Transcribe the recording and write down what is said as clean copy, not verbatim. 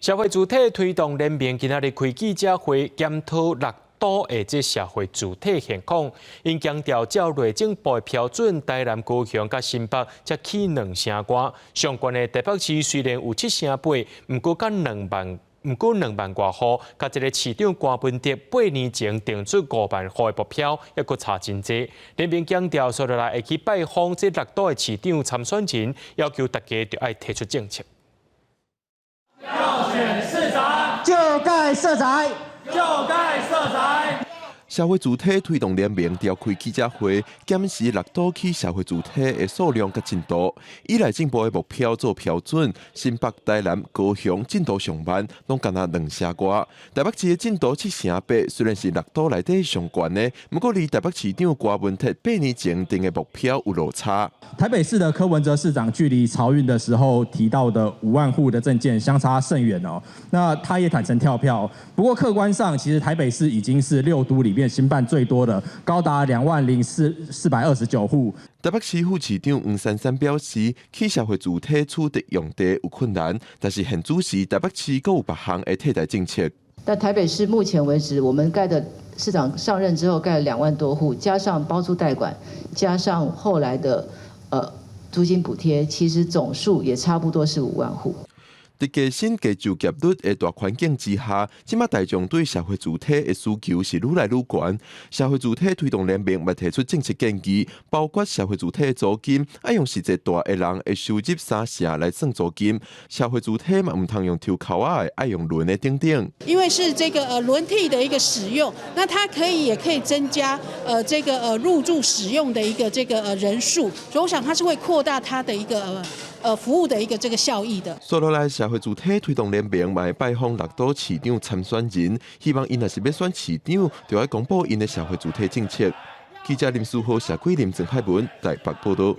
社會住宅推動聯盟今仔日開記者會，檢討六都的這社會住宅現況。𪜶強調，照內政部的標準，台南、高雄佮新北才起兩成外，上懸的台北市雖然有七成八，毋過佮兩萬，毋過兩萬外戶，佮這个市長柯文哲8年前定出5萬戶的目標，猶閣差真濟。聯盟強調，紲落來會去拜訪這六都的市長參選人，要求大家著愛提出政策。要選市長，就蓋社宅，就蓋社宅。社會住宅推動聯盟召開記者會，檢視六都起社會住宅的數量佮進度。以內政部的目標做標準，新北、台南、高雄進度上慢，攏干焦兩成外。台北市的進度七成八，雖然是六都內底上懸的，毋過離台北市長柯文哲8年前定的目標有落差。台北市的柯文哲市長距離巢運的時候提到的5萬戶的政見相差甚遠哦。那他也坦承跳票，不過客觀上，其實台北市已經是六都裡面興辦最多的，高達20,429戶。台北市副市長黃珊珊表示，起社會住宅取得用地有困難，但是現主時台北市閣有別項的替代政策。但台北市目前為止，我們蓋的市長上任之後蓋了2萬多戶，加上包租代管，加上後來的租金補貼，其實總數也差不多是5萬戶。佇低薪低就業率的大環境之下，這馬大眾對社會住宅的需求是愈來愈懸。社會住宅推動聯盟嘛提出政策建議，包括社會住宅的租金愛用實際蹛的人的收入三成來算租金，社會住宅嘛毋通用抽鉤仔的，愛用輪的等等。因為是這個輪替的一個使用，那它可以也可以增加這個入住使用的一個這個人數，所以我想它是會擴大它的一個服務的一個這個效益的。紲落來，社會住宅推動聯盟嘛會拜訪六都市長參選人，希望𪜶若是欲選市長，就愛公布𪜶的社會住宅政策。記者林書豪、謝桂林、鄭海文台北報道。